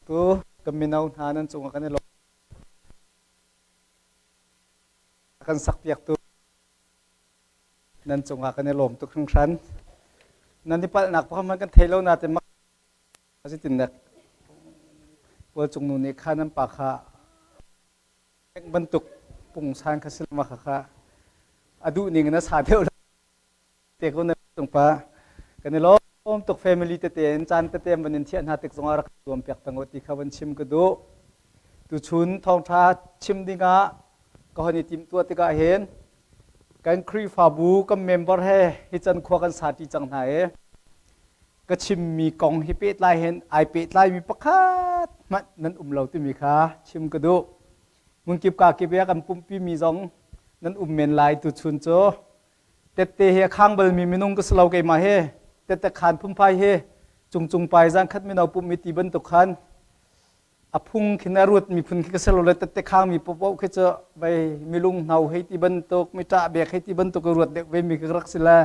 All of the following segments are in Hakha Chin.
piaktu kan mino hna nan cungah kan i lawm. Kan sak piaktu nan cungah kan i lawm tuk hringhran. Nan i palhnak pakhat hmanh kan thei lo nain zeitindah Pualcung nu nih kha nan pa kha bantuk pungsan kha silama kha kha a duh ning in a sa deuh te ko na cung pa kan i lawm tuk family tete in caan tete van in thiah hna tik zongah rak tuam piak peng ti kha van chim ka duh tuchun thawngtha chim dingah ka hon i tim tuah tikah hin kan Khrihfabu kan member he hi can khua kan sa ti cang hna i ka chimmi kong hi pehtlai hin ai pehtlaimi pakhat hmanh nan um lo timi kha chim ka duh hmunkip ka kip i kan pumhpi mi zong nan um men lai tuchun cu tette hi a khang balmi minung ka si lo keimah hi tette khan phunphai hi cungcung pai zan khat mino pumhmi ti bantuk khan a phung khin a ruat mi phun khi ka si lo le tette khang mi popo khi cu vei milung hno hei ti bantuk mi ṭah bek hei ti bantuk ka ruat deuh ve mi ka rak si le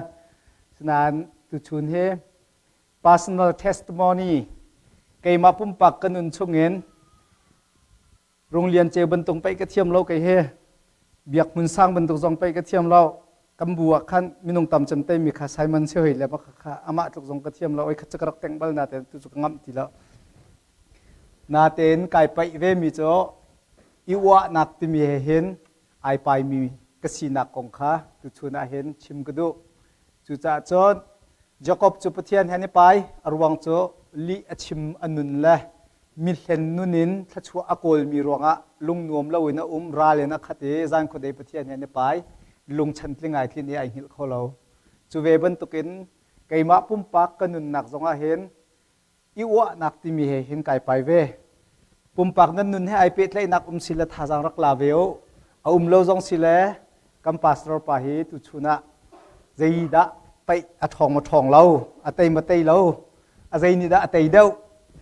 sinain tuchun hi personal testimony keimah pumpak ka nun chungin Rung Lian Ceu bantuk paih ka thiam lo kei he Biak Hmun Sang bantuk zong paih ka thiam lo kan bu ah khan minung tam cem te mi kha Simon si hoi le bak kha amah tluk zong ka thiam lo oi khat cu ka rak teng bal na te tu cu ka ngamh ti lo natein kai paih ve mi cu i uahnak timi he hin ai pai mi ka sinak kong kha tuchun ah hin chim ka duh cucaah cun Jakob cu Pathian he an i pai a ruang cu lih a chim a nun le mihlen nun in thluachuah a kawlmi ruangah lungnuam loin a um ral in a khat i zan khuadei Pathian he an i pai lungchan tlingai tlin i ai hngilh kho lo cu ve bantukin keimah pumpak ka nunnak zongah hin i uahnak timi he hin kai pai ve pumpak nan nun he ai pehtlaihnak um si le thazaang rak la ve u a um lo zong si le kan pastor pa hi tuchun ah zeidah paih a ṭhawng ma ṭhawng lo a tei ma tei lo a zei nih dah a tei deuh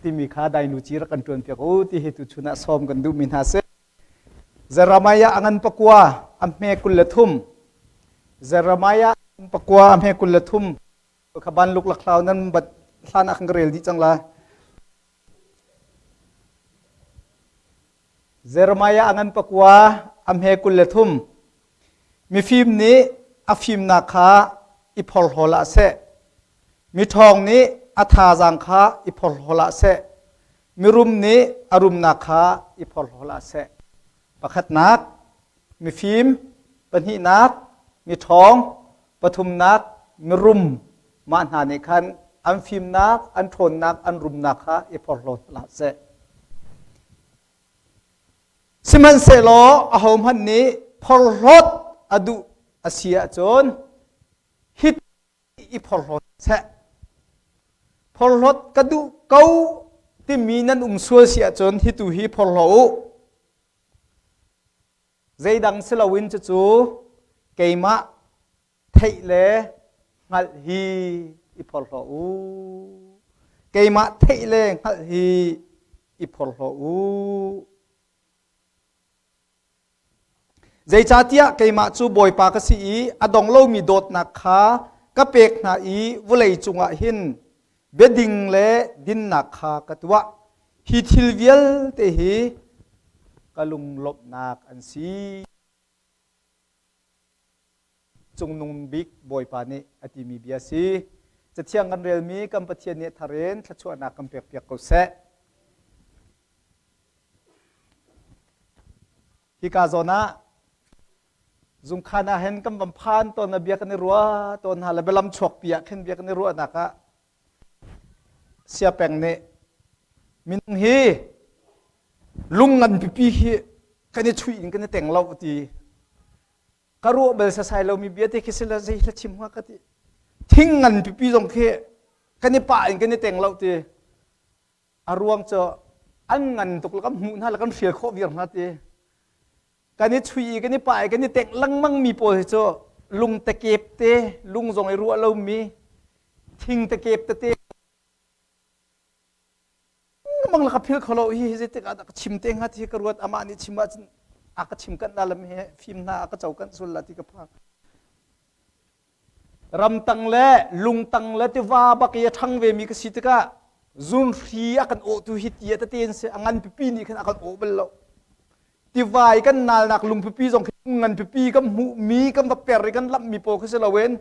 timi kha dainu ci rak kan ṭuan piak u ti hi tuchun ah sawm kan duhmi hna si Jeremiah a ngan pakua a hme 23 Jeremiah pakua a hme 23 kha ban luk lakhlau nan bat hlan ah khan ka rel dih cang la Jeremiah a ngan pakua a hme 23 mifim nih a fimnak kha i phorhlaw hlah seh miṭhawng nih a thazaang kha i phorhlaw hlah seh mirum nih a rumnak kha i phorhlaw hlah seh pakhatnak mifim pahnihnak miṭhawng pathumnak mirum mah hna nih khan an fimnak an ṭhawnnak an rumnak kha i phorhlaw hlah seh sihmanhsehlaw ahohmanh nih phorhlawt a duh a si ahcun hi i phorhlawt seh phorhlawt ka duh ko timi nan um sual si ahcun hi tu hi phorhlaw u Zeidang si loin cucu keimah theih le hngalh hi i phorhlaw u. Keimah theih le hngalh hi i phorhlaw u. Zeicahtiah keimah cu Bawipa ka si i a dong lomi dawtnak kha ka pek hna i vawlei cungah hin biading le dinnak kha ka tuah. Hi thil vialte hi ka lunglawmhnak an si. Cungnung bik Bawipa nih a timi bia si. Cathiang kan relmi kan Pathian nih thar in thluachuahnak kan pekpiak ko seh. Hika zawn ah zungkhan ah hin kan van phan tawn na bia kan i ruah tawn hna le bialam chuakpi ah khin bia kan i ruahnak ah Siapeng nih minung hi lung ngan pipi hi kan i chuih in kan i teng lo ti ka ruah bal sasai lomi bia te khi sila zei hla chim hnga ka ti thing ngan pipi zong khi kan i pah in kan i teng lo ti a ruang cu an ngan tuk le kan hmuh hna le kan hrial khawh viar hna ti kan i chui i kan i pah i kan i tengh lengmang mi pawl hi cu lung tekep te lung zong i ruah lomi thing tekep tete mang la ka phil kholo hi hi zeitik ah dah ka chim te hnga ti ka ruat amah nih chim ahcun a ka chim kanh la lam hi fim hna a ka co kanh sul la ti ka phang ramtang le lungtang le tiva bak i a ṭhang ve mi ka si tikah. Zunhri a kan awhtu hi ti a tete an si. A ngan pipi nih khan a kan awh bal lo. Tivai kan nalnak lung pipi zong khi ngan pipi kan hmuhmi kan va per i kan lamhmi pawl kha si loin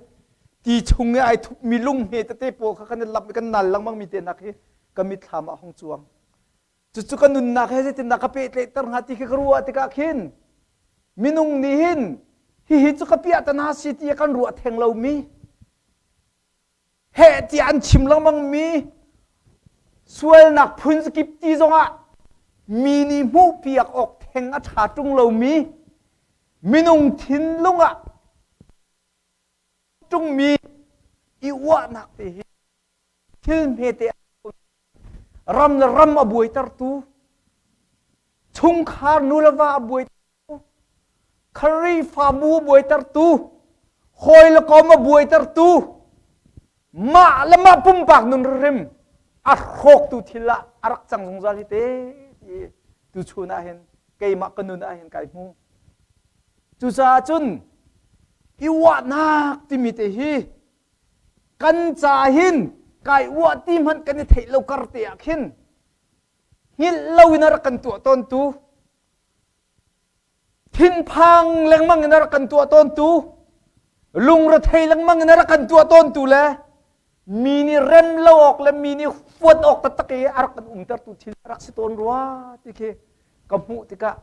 ti chung i ai thupmi lung hme tete pawl kha kan i lamh i kan nal lengmang mi te hna khi ka mitthlam ah hung cuang. Cucu ka nunnak he zeitindah ka pehtlaihter hnga ti khi ka ruah tikah khin minung nih hin hihi cu ka piahtana si ti kan ruah theng lomi heh tiah an chim lengmangmi sualnak phun kip ti zongah mi nih hmuhpiak awk theng a ṭha ṭung lomi minung thinlung ah ṭungmi i uahnak te hi thil hmete ram le ram a buaitertu chungkhar nu le va a buaitertu Khrihfabu a buaitertu hawi le kom a buaitertu mah le mah pumpak nun hrim a hrawktu thil ah a rak cang zungzal hi te ti tuchun ah hin keimah ka nun ah hin kai hmu. Cucaah cun i uahnak timi te hi kan ca hin kai uah ti hmanh kan i theih lo kar te ah khin hngilh lo in a rak kan tuah tawntu thinphang lengmang in a rak kan tuah tawntu lungrethei lengmang in a rak kan tuah tawntu le mi nih rem lo awk le mi nih fuat awk taktak i a rak kan umtertu thil a rak si tawn rua ti khi ka hmuh tikah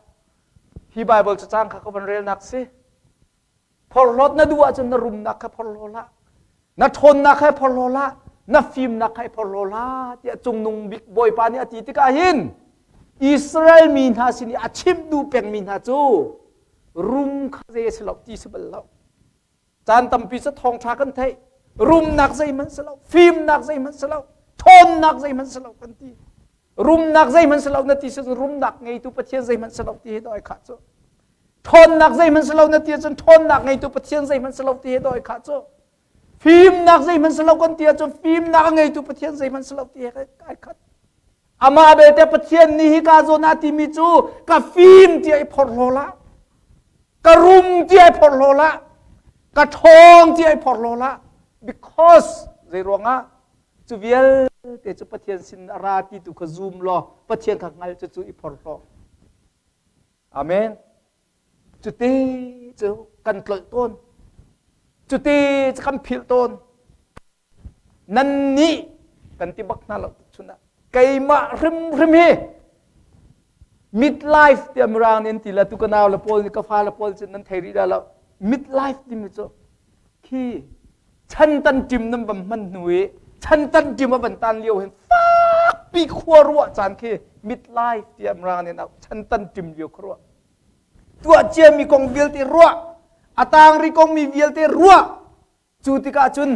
hi Bible cacang kha ka van relnak si. Phorhlawt na duh ahcun na rumnak kha phorhlaw hlah. Na ṭhawnnak kha phorhlaw hlah. Na fimnak kha phorhlaw hlah tiah cungnung bik Bawipa nih a ti tikah hin Israel mi hna sin i a chimh duh pengmi hna cu rum kha zei a si lo ti si bal lo. Caan tampi cu thawngṭha kan theih. Rumnak zeihmanh si lo, fimnak zeihmanh si lo, ṭhawnnak zeihmanh si lo kan ti. Rumnak zeihmanh si lo na ti si rumnak ngeitu Pathian zeihmanh si lo ti hi doi khah cu. Ṭhawnnak zeihmanh si lo na ti ahcun ṭhawnnak ngeitu Pathian zeihmanh si lo ti he doi khah cu. Fimnak zeihmanh si lo kan ti ahcun fimnak a ngeitu Pathian zeihmanh si lo ti he ai khat. Amah belte Pathian nih hi ka zawn ah timi cu ka fim tiah i phorhlaw hlah. Ka rum tiah i phorhlaw hlah. Ka ṭhawng tiah i phorhlaw hlah. Because zei ruangah cu vialte cu Pathian sin a ra ti tu kha zum law Pathian kha hngal cu cu i phorhlaw. Amen. Cuti cu kan tlolh tawn. Cuti cu kan philh tawn. Nannih kan ti bak hna lo chun ah keimah hrimhrim hi midlife tiah mirang nih an ti la tu ka nau le pawl nih ka fa le pawl cu nan thei rih dah lo midlife timi cu khi chan tan ṭim nan van hman hnu i chan tan ṭim a van tan lio hin fakpi khua ruah caan khi midlife tiah mirang nih an chan tan ṭim lio khua ruah tuah ciami kong vialte ruah a tang ri kong mi vialte ruah cu tikah cun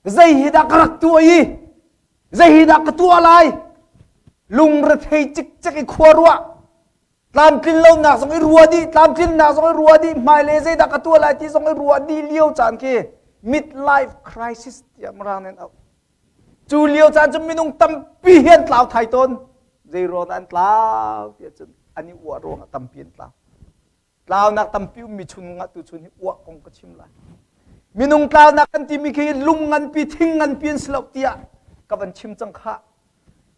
zei hi dah ka rak tuah i zei hi dah ka tuah lai lungrethei cikcek i khua ruah Tlamtlin lonak zong i ruah dih, tlamtlinnak zong i ruah dih, hmailei zeidah ka tuah lai ti zong i ruah dih lio caan khi midlife crisis tiah mirang nih an auh. Cu lio caan cu minung tampi hi an tlau thai tawn. Zei ruang dah an tlau tiah cun an i uah ruangah tampi an tlau. Tlaunak tampi ummi chung ah tuchun hi uah kong ka chim lai. Minung tlaunak kan timi khi lung nganpi, thing nganpi an si lo tiah ka van chim cang khah.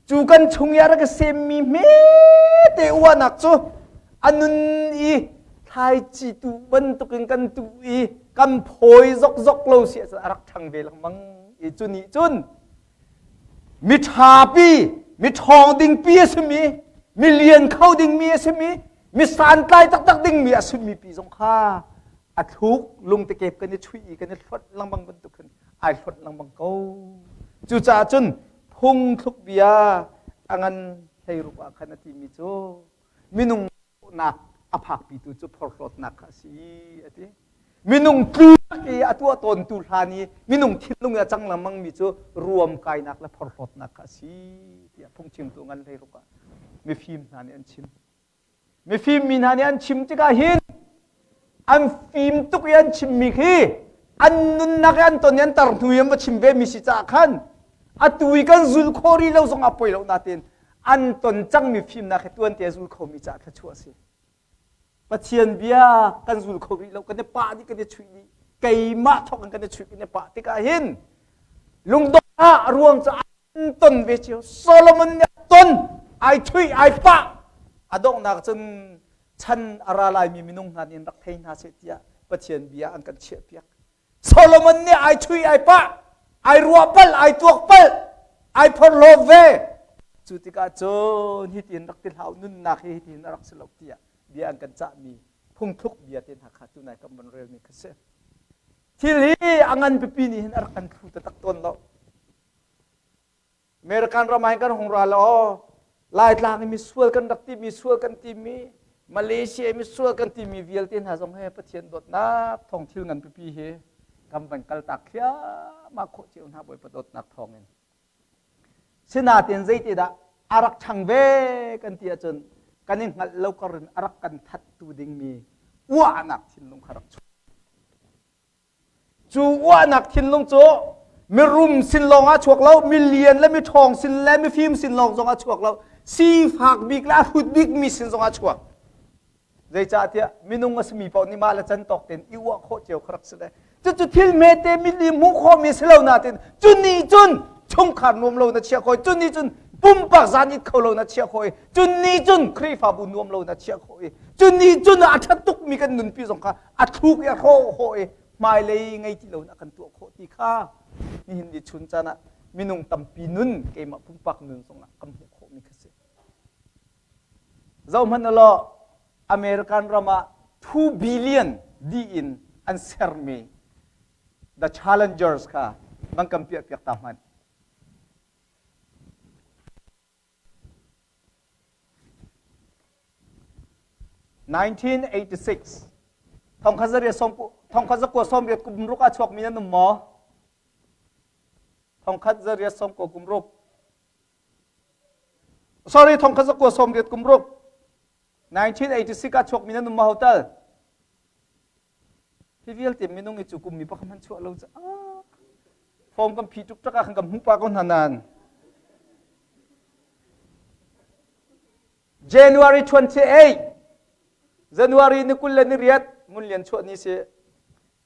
Cu kan chung i a rak i semmi hmete uahnak cu a nun i thlaici tuh bantukin kan tuh i kan phawi zokzok lo si ahcun a rak ṭhang ve lengmang i cu nih cun mi ṭhapi mi ṭhawng dingpi a simi mi lian kho dingmi a simi mi santlai taktak dingmi a simi pi zong kha a thluk lungtekep kan i chuih i kan i hlonh lengmang bantuk khin ai hlonh lengmang ko. Cucaah cun phungthluk bia a ngan hleiruk ah khan a timi cu minung nak a phakpitu cu phorhlawtnak kha a si a ti. Minung tluk i a tuah tawntu hlan i minung thinlung i a cang lengmangmi cu ruamkainak le phorhlawtnak kha a si tiah phungchimtu ngan hleiruk ah mifim hna nih an chim. Mifim mi hna nih an chim tikah hin an fim tuk i an chimmi khi an nunnak i an ton i an tar hnu i an va chim ve mi si caah khan atu i kan zul khawh rih lo zong ah poi lo natin an ton cangmi fimnak hi tuan te a zul khomi caah thluachuah a si. Pathian bia kan zul kho rih lo kan i pah dih kan i chuih dih keimah thawk in kan i chuih kan i pah tikah hin lungdong ah a ruang cu. Ton ve cio. Solomon nih ton ai thui ai pah. A donghnak cun chan a ra laimi minung hna nih rak thei hna seh tiah Pathian bia an kan chiahpiak. Solomon nih ai chui ai pah, ai ruah pal, ai tuak pal, ai phorhlaw ve. Cu tikah cun hitin rak ti hlah nunnak hi hitin a rak si lo tiah bia an kan cahmi phungthluk bia te hna kha tunai kan von relmi kha si. Thil hi a ngan pipi nih hin a rak kan thlu taktak tawn lo. American ram ah kan hung ra lo Laitlang i misual kan rak timi sual kan timi Malaysia i misual kan timi vialte hna zong he Pathian dawtnak thawng thil ngan pipi hi kan van kal tak thliahmah khawh cio hna Bawipa dawtnak thawng in. Sinain zeiti dah a rak ṭhang ve kan ti ahcun kan i hngalh lo kar in a rak kan thattu dingmi uahnak thinlung kha rak chuak. Cu uahnak thinlung cu mirum sin lawng ah chuak lo, milian le miṭhawng sin le mifim sin lawng zong ah chuak lo, sifak bik le a hrut bik mi sin zong ah chuak. Zeicahtiah minung a simi paoh nih mah le can tawk tein i uah khawh cio kha rak si le cucu thil hmete mili hmuh khawhmi si lo nain cu nih cun chungkhar nuam lo na chiah khawh i cu nih cun pumpak zan it kho lo na chiah khawh i cu nih cun Khrihfabu nuam lo na chiah khawh i cu nih cun a ṭha tukmi kan nunpi zong kha a thluk i a hrawh khawh i hmailei ngei ti lo in a kan tuah khawh ti kha nihin ni chun caan ah minung tampi nun keimah pumpak nun zongah kan hmuh khawhmi kha si. Zohhmanh law American ram ah 2 billion dih in an sermi The Challengers kha van kan piah piak ta hmanh. 1986 thongkhat zakua 80 kum ruk a chuakmi nan um maw? Thongkhat zariat 90 kum ruk. Sorry, thongkhat zakua 80 kum ruk. 1986 a chuakmi nan um maw hotel? Hi vialte minung i cu kum mi pakhat hmanh chuah lo cu form kan phi tuk tak ah khan kan hmuh pa ko hna nan. January 28 January ni 28 ngun lian chuah ni si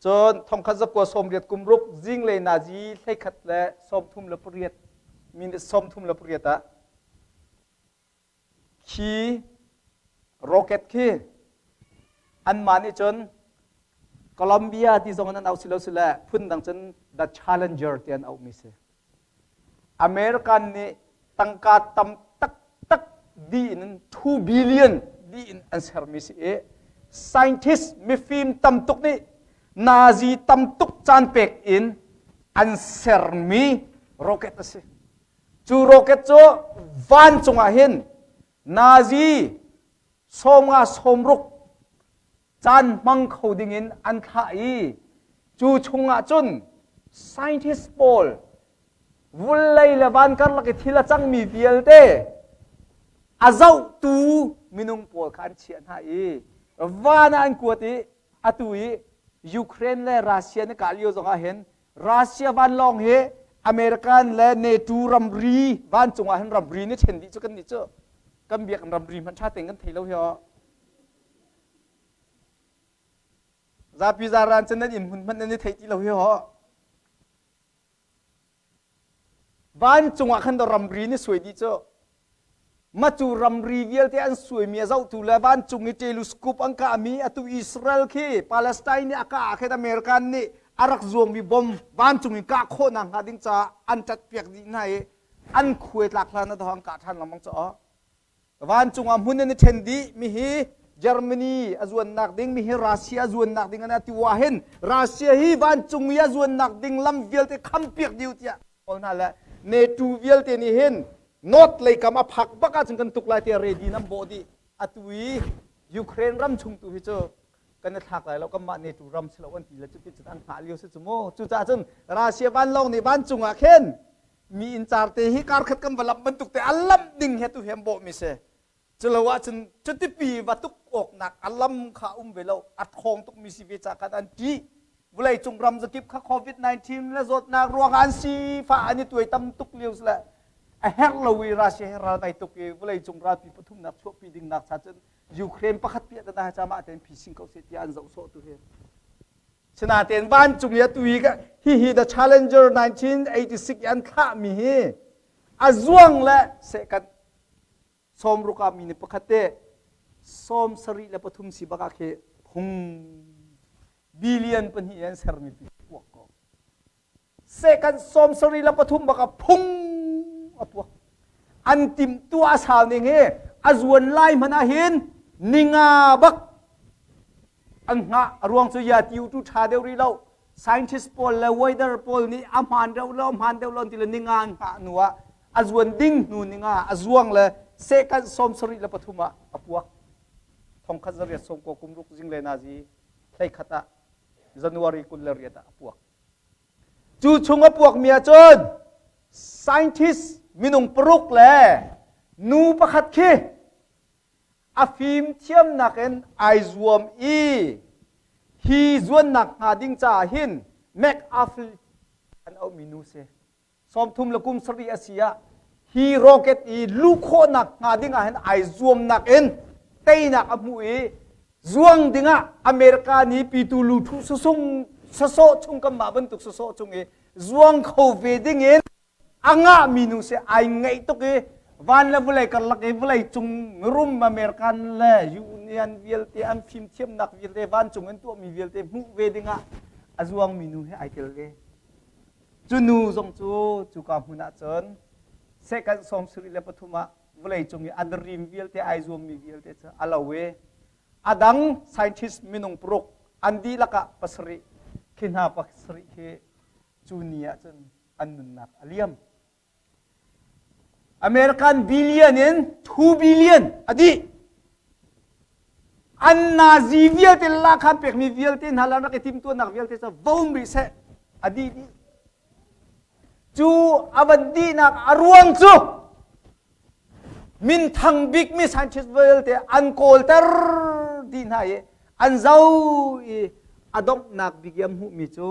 cun thongkhat zakua 80 kum ruk zinglei nazi 11 le 38 minute 38 ah khi rocket khi anmah nih cun Columbia ti zong in an auh si lo si le phundang cun the Challenger ti an auhmi si. American nih tangka tam taktak dih in 2 billion dih in an sermi si i scientist mifim tam tuk nih nazi tam tuk caan pek in an sermi rocket a si. Cu rocket cu vancung ah hin Nazi 50 60 caan hmang kho dingin an thlah i cu chungah cun scientist pawl vulei le van karlak i thil a cangmi vialte a zohtu minung pawl kha an chiah hna i van ah an kuat i atu i Ukraine le Russia na kah lio zongah hin Russia vanlawng hi American le NATO ramri vancung ah hin ramri ni ṭhen dih cu kan nih cu kan biakinn ramri hmanh ṭha tein kan thei lo hi aw. Zapi zaran cun nan inn hmun hmanh nan i thei ti lo hi aw. Vancung ah khan ramri ni suai dih cu. Macu ramri vialte an suaimi a zohtu le vancung i telescope an kahmi atu Israel khi Palestine nih a kah ah khin American nih a rak zuangmi bom vancung in kah khawhnak hnga ding caah an ṭatpiak dih hna i an khuai tlak hlan ah an kah ṭhan lengmang caw. Vancung ah hmun an i ṭhen dih mi hi Germany a zuannak ding mi hi Russia a zuannak ding an ti wa hin Russia hi vancung i a zuannak ding lam vialte khampiak dih tiah hna le NATO vialte nih hin North lei kam a phak bak ahcun kan tuk lai tiah ready nan bawh dih. Atu i Ukraine ram chung tu hi cu kan i thlak lai lo kanmah NATO ram si lo an ti le cuti cun an hngah lio si cu mu. Cucaah cun Russia vanlawng nih vancung ah khin mi inn car te hi kar khat kan va lamh bantuk te a lamh ding he tu hi an bawhmi si. Culo ahcun cutipi va tuk awknak a lam kha um ve lo a ṭhawng tukmi si ve ca khan an ṭih. Vawleicung ram zakip kha COVID-19 le zawtnak ruangah an sifah an i tuai tam tuk lio si le a herh lo i Russia he ral vai tuk i vawleicung ralpi pathumnak chuahpi ding nak cha cun Ukraine pakhat piah ta cha mah tein phising ko seh tiah an zoh sawh tu hi. Sinain vancung i atu hi hihi The Challenger 1986 i an thlahmi hi. A zuang le second 60 ah minute pakhat te 73 si bak ah khi phung billion pahnih an sermi pi puak ko. Second 73 bak ah phung a puak. An tim tuah a sau ning hi a zuan lai hmanh ah hin ninga bak an hngah. A ruang cu ya tiu tu ṭha deuh rih lo. Scientist pawl le weather pawl nih a hmaan deuh lo, hmaan deuh lo ti le ninga an hngah hnu ah a zuan ding hnu ninga a zuang le second 73 ah a puak. 1890 kum ruk zingle nazi 11 ah January 28 ah a puak. Cu chung a puakmi ahcun scientist minung paruk le nu pakhat khi a fim thiamnak in ai zuam i hi zuannak hnga ding caah hin MacArthur an auhmi nu si. 30 le kum sarih a si ah hi rocket i luh khawhnak hnga ding ah hin ai zuamnak in teinak a hmuh i zuang dingah America nih pitu lu thu sasung sasawh chung kan mah bantuk sasawh chung i zuang kho ve ding in a ngah mi nu si ai ngaih tuk i van le vawlei karlak i vawlei cung mirum American le Union vialte an fimthiamnak vialte vancung in tuahmi vialte hmuh ve dingah a zuang mi nu he ai tel ve. Cu nu zong cu cuka hmun ah cun second 73 ah vawlei cung i a dream vialte ai zuammi vialte cu a lo i a dang scientist minung paruk an dihlak ah pasarih khi hna pasarih khi cu ni ah cun an nunnak a liam. American billion in 2 billion a dih. An nazi vialte lakhan pekmi vialte hna le rak i timtuahnak vialte cu vom rih seh a dih dih. Cu a van dihnak a ruang cu minthang bikmi scientist vialte an kawlter dih hna i an zo i a donghnak bik i an hmuhmi cu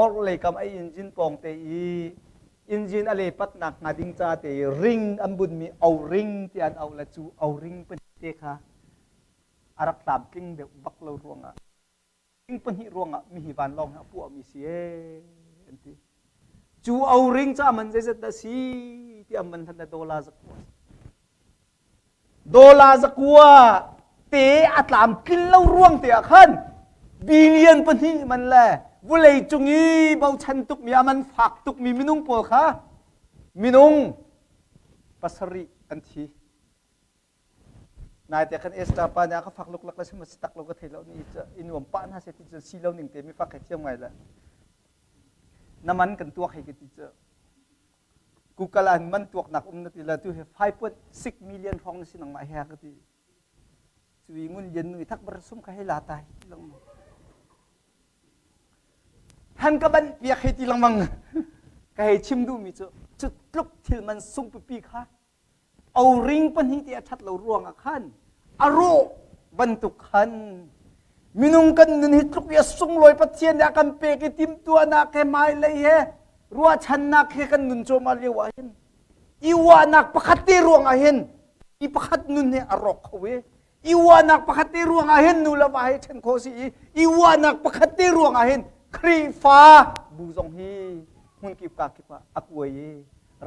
orhlei kam a engine pawng te i engine a lepatnak hnga ding ca te i ring an bunmi o-ring ti an auh le cu o-ring te kha a rak tlamtling deuh bak lo ruangah ring pahnih ruangah mihi vanlawng hi a puahmi si ee an ti. Cu o-ring cu a man zeizat dah si ti an man hlat le dollar zakua. Dollar zakua te a tlamtlin lo ruang te ah khan billion pahnih man le vulei cung i bochan tukmi a man fak tukmi minung pawl kha minung pasarih an thi. Naite khan Esther pa nih a ka fak luklak le si tak lo ka thei lo ni i nuam pah hna se ti cu si lo ning te mi fak he thiam ngai le na man kan tuak hei ka ti cu Google ah man tuaknak um na ti le tu he 5.6 million hrawng na si nangmah he ka ti cu i ngun lian nu i thak bar sum kha hei la ta hi ti lengmang han ka ban piak hei ti lengmang ka hei chim duhmi cu cu tluk thil man sung pipi kha O-ring pahnih te a ṭhat lo ruangah khan a rawh bantuk khan minung kan nun hi tluk i a sunglawi Pathian nih a kan pek i timhtuahnak he hmailei he ruahchannak he kan nun cuahmah lio ah hin i uahnak pakhat te ruangah hin i pakhat nun hi a rawk kho i i uahnak pakhat te ruangah hin nu le va he ṭhen khawh si i i uahnak pakhat te ruangah hin Khrihfa bu zong hi hmunkip ka kip ah a kuai i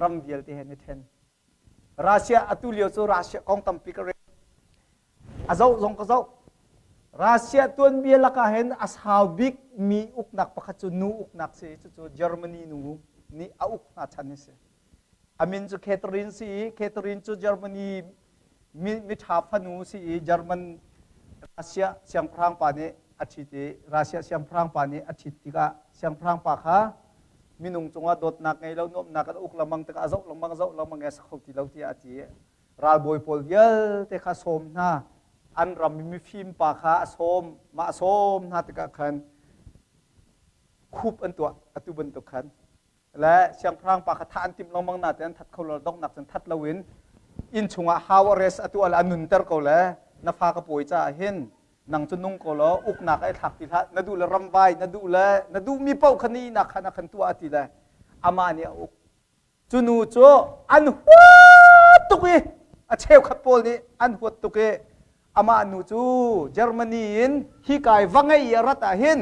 ram vialte he ni ṭhen. Russia atu lio cu Russia kong tampi ka rel. A zoh zong ka zoh. Russia tuanbia lakah hin a sau bik mi uknak pakhat cu nu uknak si cucu Germany nu nih a uk hna chan hi si. A min cu Catherine si i Catherine cu Germany miṭha fanu si i German Russia siangpahrang pa nih a ṭhit i Russia siangpahrang pa nih a ṭhit tikah siangpahrang pa kha minung cungah dawtnak ngei lo nuamhnak an uk lengmang tikah a zoh lengmang zoh lengmang i a sa kho ti lo tiah a ti i ralbawi pawl vialte kha sawm hna an ram i mifim pa kha a sawm mah a sawm hna tikah khan khup an tuah atu bantuk khan le siangpahrang pa kha thah an timh lengmang nain an that kho lo donghnak cun that loin inn chungah house arrest a tuah le a nunter ko le na fa ka pawi caah hin nang cu nung ko law uknak ai thlak ti hlah na duh le ramvai na duh le na duhmi paoh kha ni nak khan a khan tuah a ti le amah nih a uk cu nu cu an huat tuk i a cheukhat pawl nih an huat tuk i amah nu cu Germany in hi kai va ngei i a rat ah hin.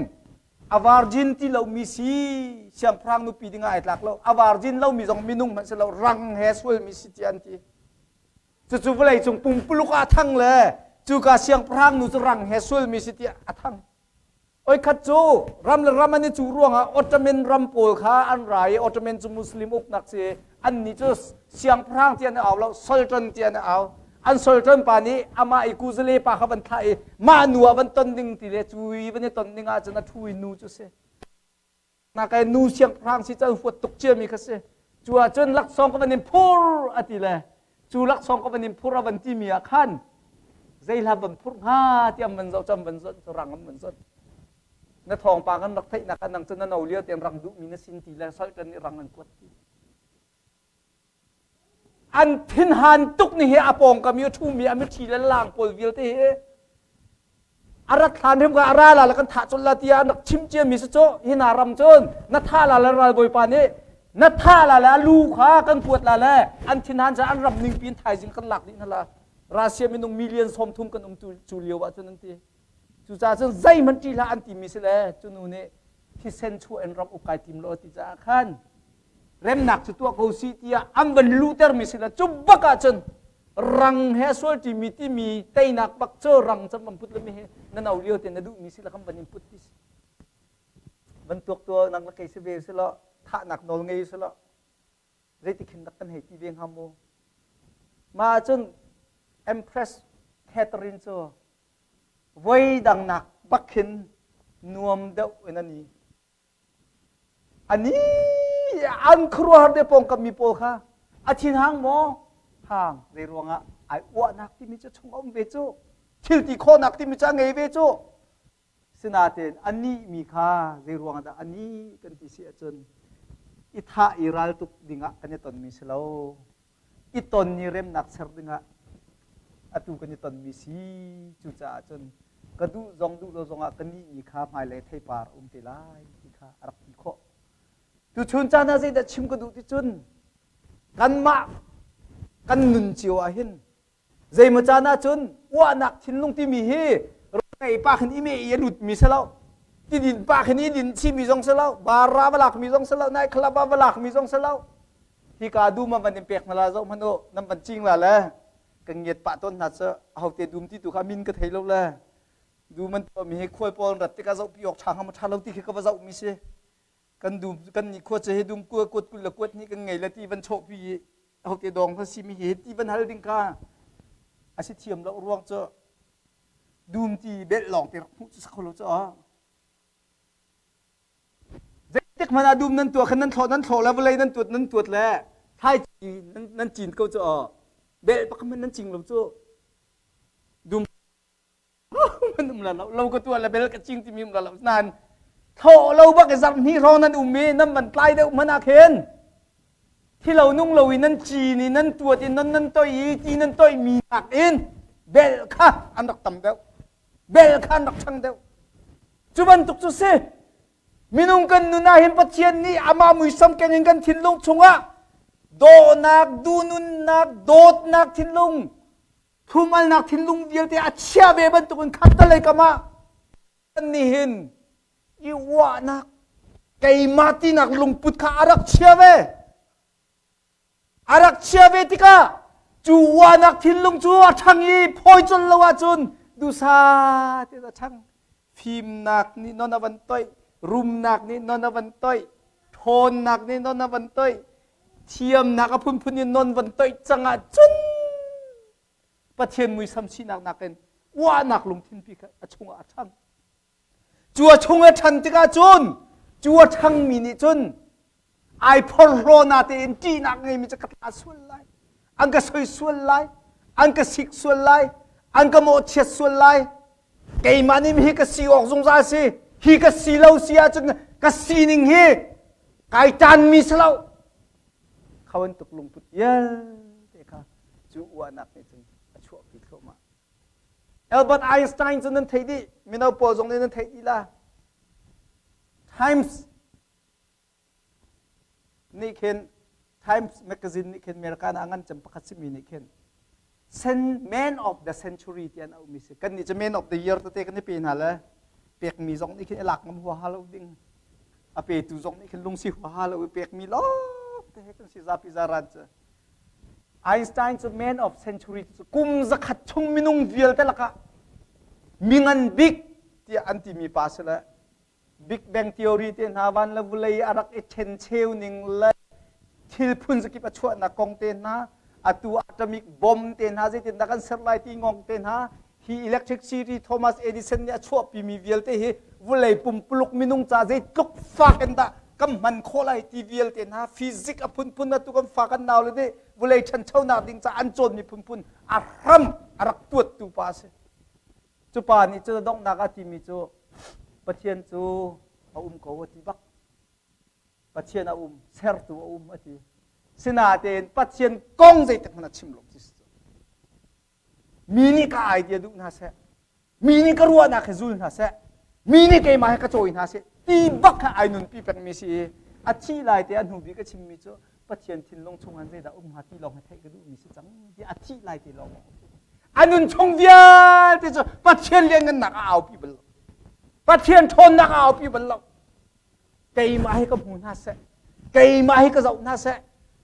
A virgin ti lomi si siangpahrang nupi dingah ai tlak lo. A virgin lomi zong minung hmanh si lo, rang he sualmi si tiah an ti. Cucu vawleicung pumpuluk ah a thang le cuka siangpahrang nu cu rang he sualmi si tiah a thang. Oi khat cu ram le ram an i cuh ruangah Ottoman ram pawl kha an ra i Ottoman cu Muslim uknak si annih cu siangpahrang ti an i au lo Sultan ti an i au. An Sultan pa nih amah i kuzale pa kha van thlah i mah nu ah van ton ding ti le cu i van i ton ding ahcun a ṭhu i nu cu si. Nakai nu siangpahrang si cu an huat tuk ciami kha si. Cu ahcun laksawng ka van in phur a ti le cu laksawng ka van in phur a van timi ah khan zei hla van phur hnga ti an van zoh cu an van zoh cu rang an van zoh. Na thawngpang kan rak theihnak ah nang cu na no lio tein rang duhmi na sin ti le Sultan nih rang an kuat ti. An thinhan tuk ni hi a pawngkam i a ṭhumi a miṭhi le lang pawl vialte hi a rat hlan hrim ka a ra la le kan thah colh la tiah an rak chim ciami si cu hi na ram cun na thah la le ralbawipa nih na thah la le a lu kha kan kuat la le an thinhan ca an ram ningpi in thaizing kan lak dih hna la. Russia minung million 30 kan um cu lio ah cun an ti. Cucaah cun zeihmanh ṭih hlah an timi si le cu nu nih thisen chuah in ram uk kai tim lo ti caah khan remnak cu tuah ko si tiah an van luhtermi si le cu bak ahcun rang he sual ṭimi timi teinak bak cu rang cam van put lemi he na no lio te na duhmi si le kan van in put ti si. Van tuak tua nang le kei si ve si lo, thahnak nawl ngei si lo, zeiti khin dak kan hei ti ve hnga mu? Mah ahcun Empress Catherine cu voi dangnak bak khin nuam deuh in ani ani an khuaruahhar te pawngkam mi pawl kha a thin hang maw? Hang. Zei ruangah ai uahnak timi cu chung a um ve cu, thil ti khawhnak timi cu a ngei ve cu. Sinain anih mi kha zei ruangah dah anih kan ti si ahcun i thah i ral tuk dingah kan i tonmi si lo, i ton i remnak ser dingah atu kan i tonmi si. Cucaah cun ka duh zong duh lo zongah ka nih mi kha hmailei theipar a um te lai ti kha a rak ti khawh. Tuchun caan ah zeidah chim ka duh ti cun kanmah kan nun cio ah hin zeimaw caan ah cun uahnak thinlung timi hi ngei pa khin i me i a lut mi si lo, tidin pa khin i din chimi zong si lo, bara va lak mi zong si lo, nai club ah va lak mi zong si lo. Hika dum ah van in pek hna la, zoh hmanh u, nan van cing la le kan ngiat pah tawn hna cu ahote dum ti tu kha min ka thei lo le dum an tuahmi hi khual pawl rat tikah zohpi awk ṭha hnga maw ṭha lo ti khi ka va zohmi si. Kan dum kan nih khua cu hi dum kua kuat 20 le kuat hnih kan ngei le ti van chawhpi i ahote dawng kha simi hi ti van hal ding kha a si thiam lo ruang cu dum ti belh lawng te rak hmuh cu si kho lo cu. Zeitik hmanh ah dum nan tuah khan nan thlawh nan thlawh le vawlei nan tuat nan tuat le thlaici nan cin ko cu aw, bel pakhat hmanh nan cing lo cu. Dum man um la lo, lo ka tuah le bel ka cing timi um la lo nain thlawh lo bak i zarh hnih hrawng nan um i nan van tlai deuh hmanh ah khin thi lo nung lo in nan cin i nan tuat i nan nan toi i ti nan toi mi nak in bel kha an rak tam deuh, bel kha an rak ṭhang deuh. Cu bantuk cu si. Minung kan nun ah hin Pathian nih amah muisam keng in kan thinlung chungah dawhnak, duhnunnak, dawtnak thinlung, thumalnak thinlung vialte a chia ve bantukin khattelei kam ah kan nih hin i uahnak, keimah tinak lungput kha a rak chia ve. A rak chia ve tikah cu uahnak thinlung cu a ṭhang i phawi colh lo ahcun duhsah tein a ṭhang. Fimnak nih non a van toih, rumnak nih non a van toih, ṭhawnnak nih non a van toih, thiamnak a phunphun in non van toih cang ahcun Pathian muisam sinak nakin uahnak lungthin pi kha a chungah a ṭhang. Cu a chung a ṭhan tikah cun cu a ṭhangmi nih cun ai phorhlaw na tein ṭihnak ngeimi cu ka tla sual lai, an ka soi sual lai, an ka sik sual lai, an ka mawhchiat sual lai, keimah nih hi ka si awk zungzal si, hi ka si lo si ahcun ka sining hi kai ṭanmi si lo. Kha bantuk lungput vialte kha cu uahnak nih cun a chuahpi thluahmah. Albert Einstein cu nan theih dih, mino pawl zong nih nan theih dih la. Times nih khin, Times magazine nih khin, America ah ngan cem pakhat simi nih khin Man of the Century ti an auhmi si. Kan nih cu Man of the Year tete kan i pe hna le. Pekmi zong nih khin i lak ngam huaha lo ding. A petu zong nih khin lungsi huaha lo i pekmi lawng te he kan si zapi zaran cu. Einstein cu man of century cu kum zakhat chung minung vialte lakah mi ngan bik tiah an timi pa si le Big Bang theory te hna van le vulei a rak i ṭhencheu ning le thil phun zakip a chuahnak kong te hna atu atomic bomb te hna zeitindah kan ser lai ti ngong te hna hi electricity Thomas Edison nih a chuahpimi vialte hi vulei pumpuluk minung ca zeitluk fak in dah kan hman khawh lai ti vialte hna physics a phunphun atu kan fa kan nau le nih vulei ṭhanchonak ding ca an cawnmi phunphun a hram a rak tuattu pa a si. Cu pa nih cun a donghnak a timi cu Pathian cu a um ko a ti bak. Pathian a um, sertu a um a ti. Sinain Pathian kong zeitik hmanh a chim lo ti Mi nih ka idea duh hna seh, mi nih ka ruahnak hi zul hna seh, mi nih keimah hi ka cawi hna seh ti bak kha ai nunpi pengmi si i a thih lai te a hnu bik a chimmi cu Pathian thinlung chung han zeidah um hnga ti lawng hi theih ka duhmi si cang ti a thih lai te lawng a nun chung vialte cu Pathian lianngannak a aupi bal lo Pathian ṭhawnnak a aupi bal lo keimah hi ka hmu hna seh keimah hi ka zoh hna seh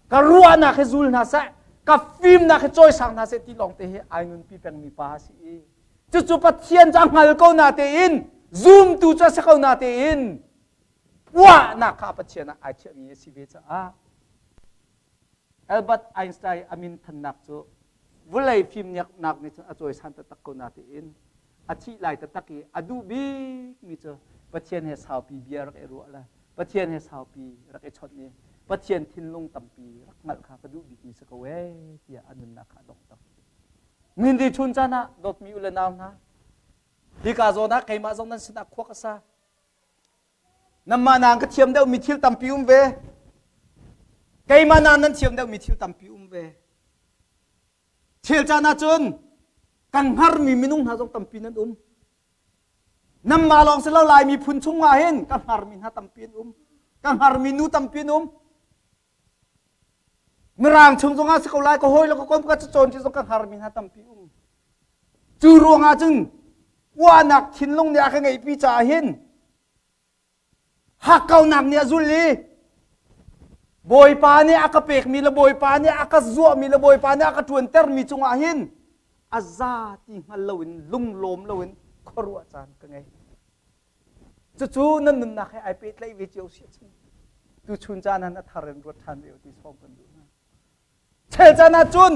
ka ruahnak hi zul hna seh ka fimnak hi cawisang hna seh ti lawng te hi ai nunpi pengmi pa a si i cucu Pathian cu a hngal ko na tein zumtu cu a si ko na tein uahnak kha Pathian ah ai chiahmi a si ve caah Albert Einstein a min thannak cu vulei fimnak nih cun a cawisan taktak ko na tiin a thih lai taktak i a duh bikmi cu Pathian he saupi bia rak i ruah le Pathian he saupi rak i chawnh i Pathian thinlung tampi rak hngalh kha ka duh bikmi si ko ee tiah a nunnak kha a donghter. Nindi chun caan ah dawtmi u le nau hna hika zawn ah keimah zong nan sinah khua ka sa Nanmah nain ka thiam deuhmi thil tampi um ve. Keimah nain nan thiam deuhmi thil tampi um ve. Thil caan ahcun kan hngarmi minung hna zong tampi nan um. Nanmah lawng si lo Lai miphun chung ah hin ka hngarmi hna tampi an um. Ka hngarmi nu tampi an um. Mirang chung zongah si ko lai ka hawi le ka kom ka cawn ti zong ka hngarmi hna tampi um. Cu ruangah cun uahnak thinlung nih a ka ngeihpi caah hin hakkaunak nih a zul i Bawipa nih a ka pekmi le Bawipa nih a ka zuahmi le Bawipa nih a ka ṭuantermi cungah hin a za ti hngal loin lunglawm loin khuaruah caan ka ngei. Cucu nan nunnak he ai pehtlaih ve cio si ahcun tuchun caan ah a thar in ruat ṭhan ve u ti sawm kan duh hna. Chel caan ah cun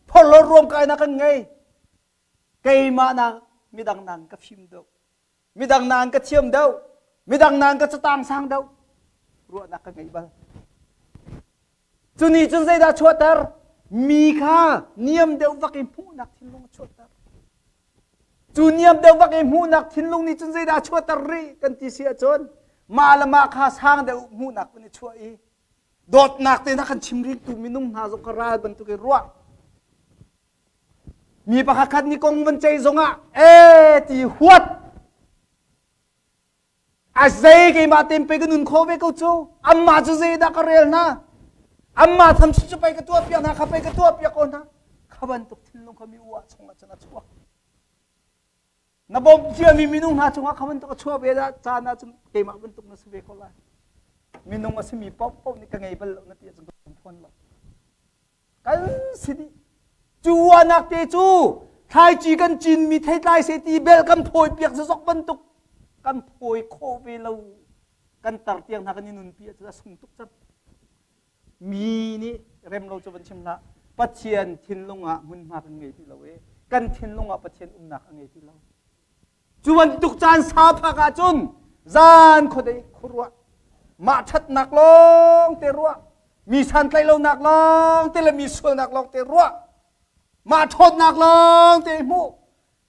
phorhlawt ruamkainak kan ngei. Keimah nak midang nang ka fim deuh. Midang nang ka thiam deuh. Midang nang ka catang sang deuh. Ruahnak ka ngei bal. Cu nih cun zeidah chuahter? Mi kha niam deuh vak i hmuhnak thinlung a chuahter. Cu niam deuh vak i hmuhnak thinlung nih cun zeidah a chuahter rih kan ti si ahcun mah le mah kha sang deuh hmuhnak kan i chuah i dawtnak te na kan chim ringtu minung hna zong kha ral bantuk i ruah mi pakhat khat nih kong van cei zongah e ti huat A zei keimah tein pei ka nun khawh ve ko cu. Amah cu zeidah ka rel hna? Amah tham cu pei ka tuah piak hna, kha pei ka tuah piak ko hna. Kha bantuk thinlung kha mi uah chungah cun a chuak. Na bawmh ciami minung hna cungah kha bantuk a chuah ve dah caan ah cun keimah bantuk na si ve ko lai. Minung a simi paohpaoh nih ka ngei bal lo na ti ahcun ka fawn lo. Kan si dih. Cu uahnak te cu thlaici kan cinmi theitlai seh ti bel kan phawi piak zazok bantuk kan phawi khawh ve lo. Kan tar tiang hna kan i nunpi ahcun a sung tuk cang. Mi nih rem lo cu van chim hlah. Pathian thinlung ah hmunhma kan ngei ti lo i kan thinlung ah Pathian umnak a ngei ti lo. Cu bantuk caan sau phak ahcun zan khuadei khuaruah mah ṭhatnak lawng te ruah mi santlaih lonak lawng te le mi sualnak lawng te ruah mah ṭhawtnak lawng te hmuh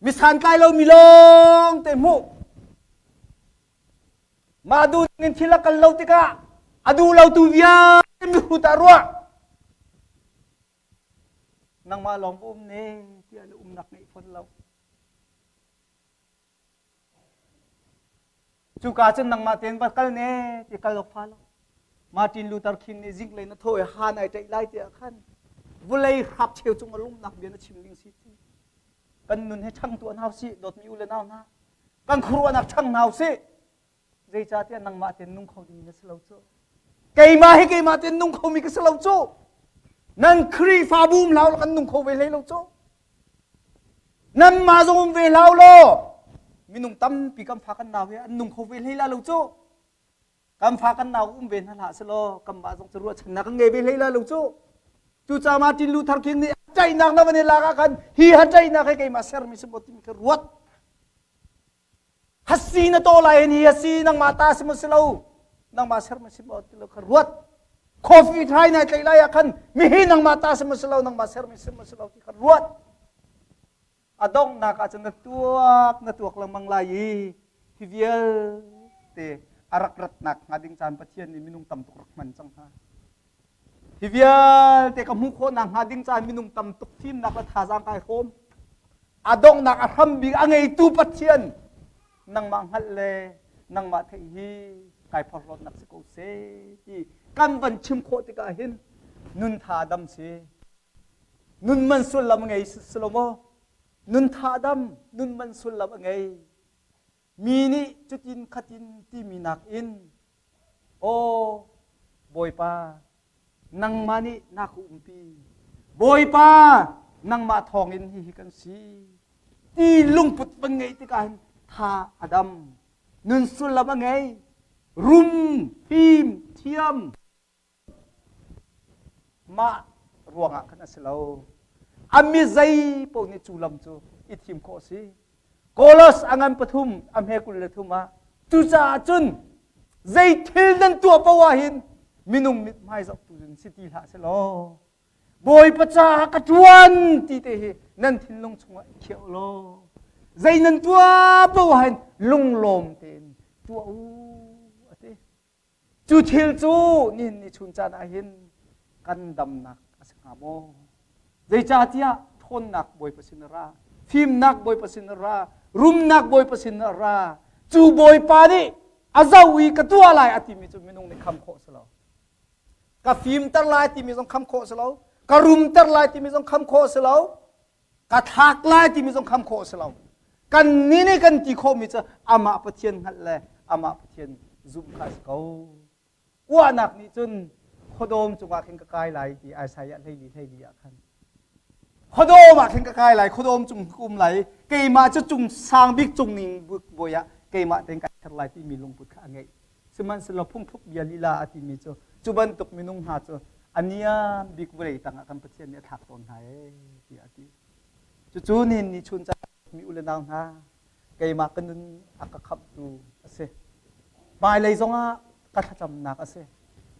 mi santlai lomi lawng te hmuh mah duh in thil a kal lo tikah a duh lotu vialte mihrut ah ruah nangmah lawng va um ne tiah na umnak ngeih fawn lo Cuka cun nangmah tein va kal ne ti kal awk fa lo. Martin Luther King nih zinglei na thaw i ha nai ṭaih lai tiah khan vulei hrap cheu cung a lumnak bia na chim ding si ti. Kan nun hi ṭhang tuah hna usih dawtmi u le nau hna. Kan khuaruahnak ṭhang hna usih. Zeicahtiah nangmah tein nung kho ding na si lo cu. Keimah hi keimah tein nung khomi ka si lo cu. Nan Khrihfabu um hlah kan nung kho ve hlei lo cu. Nanmah zong um ve hlah law minung tampi kan fa kan nau hi an nung kho ve hlei la lo cu. Kan fa kan nau um ve hna hlah selaw kanmah zong cu ruahchannak kan ngei ve hlei la lo cu. Cucaah Martin Luther King nih ṭaihnak na van i lak ah khan hi ha ṭaihnak hi keimah sermi si maw timi kha ruat. Hasi na to lai ni hasi nangmah ta si maw si lo nangmah ser ma si maw ti lo kha ruat. Coffee thai nai tlai lai ah khan mihi nangmah ta si maw si lo nangmah ser mi si maw si lo ti kha ruat. A donghnak ah cun na tuak na tuak lengmang lai i hi vialte a rak ratnak hnga ding caan Pathian nih minung tam tuk rak hman cang hna. Hi vialte ka hmuh khawhnak hnga ding caan minung tam tuk fimnak le thazaang kai hrawm. A donghnak a hram bik a ngeitu Pathian nangmah hngalh le nangmah theih hi kai phorhlawtnak si ko seh ti kan van chim khawh tikah hin nun tha dam si. Nun man sullam a ngei si lo maw? Nun tha dam, nun man sullam a ngei. Mi nih cutin khatin timi nakin Aw Bawipa, nangmah nih na ka umpi. Bawipa, nangmah thawngin hihi kan si. Ti lungput van ngeih tikah hin tha a dam. Nun sullam a ngei. Rum, fim, thiam. Mah ruangah khan a si lo. A mi zei paoh nih cu lam cu i thim khawh a si. Kolos a ngan pathum a hme 23 ah cucaah cun zei thil nan tuah paoh ah hin minung mithmai zohtu in si ti hlah selaw Bawipa caah ka ṭuan ti te hi nan thinlung chungah i khiah law zei nan tuah paoh ah hin lunglawm tein tuah u a ti. Cu thil cu nihin ni chun caan ah hin kan damnak a si hnga maw? Zeicahtiah ṭhawnnak Bawipa sin a ra, fimnak Bawipa sin a ra, rumnak Bawipa sin a ra. Cu Bawipa nih a zoh i ka tuah lai a timi cu minung nih kham khawh si lo. Ka fimter lai timi zong kham khawh si lo. Ka rumter lai timi zong kham khawh si lo. Ka thlak lai timi zong kham khawh si lo. Kan nih nih kan ti khawhmi cu amah Pathian hngalh le amah Pathian zumh kha a si ko. Uahnak nih cun khuadawm cungah khin ka kai lai ti Isaiah 14 14 ah khan. Khuadawm ah khin ka kai lai, khuadawm cung ka um lai, keimah cu cung sang bik cung ning bawi ah keimah tein kai ser lai timi lungput kha a ngeih. Sihmanhsehlaw phungthluk bia lila a timi cu cu bantuk minung hna cu a niam bik vawlei tangah kan Pathian nih a thlak tawn hna ee tiah a ti. Cucu nihin ni chun caan mi u le nau hna keimah ka nun a ka khamhtu a si. Hmailei zongah ka thlacamnak a si.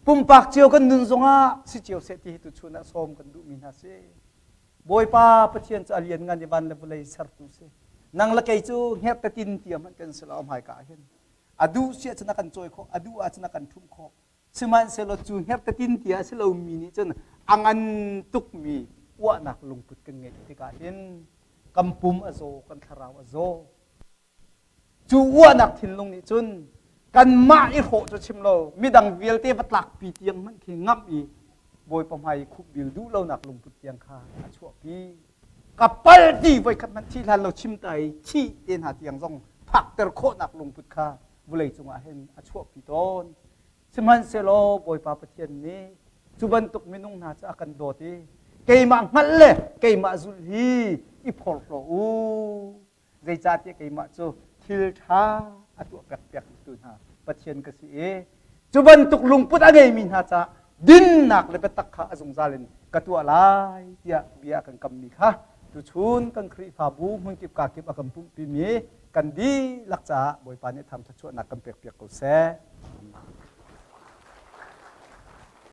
Pumpak cio kan nun zongah si cio seh ti hi tuchun ah sawm kan duhmi hna si. Bawipa Pathian cu a lianngan i van le vawlei sertu si. Nang le kei cu hngerh tetin tiam hmanh kan si lo hmaika ah hin. A duh si ahcun a kan cawi khawh, a duh ahcun a kan ṭhumh khawh. Sihmanhsehlaw cu hngerhtetin ti a si lomi nih cun a ngan tukmi uahnak lungput kan ngeih tikah hin kan pum a zaw, kan thlarau a zaw. Cu uahnak thinlung nih cun kanmah i hrawh cu chim lo, midang vialte va tlakpi tiang hmanh khi ngamh i Bawipa hmai i khupbil duh lonak lungput tiang kha a chuahpi. Ka pal ti voikhat hmanh thi hlan lo chim ta i thih te hna tiang zong phakter khawhnak lungput kha vawlei cungah hin a chuahpi tawn. Sihmanhsehlaw Bawipa Pathian nih cu bantuk minung hna cu a kan dawt i keimah hngalh le keimah zulh hi i phorhlaw u. Zeicahtiah keimah cu thil ṭha a tuah piakpiaktu hna Pathian ka si i cu bantuk lungput a ngeimi hna caah dinnak le biatak kha a zungzal in ka tuah lai tiah bia a kan kammi kha tuchun kan Khrihfabu hmunkip kakip a kan pumhpimi kan dihlak caah Bawipa nih thangṭhat chuahnak kan pekpiak ko seh. Amen.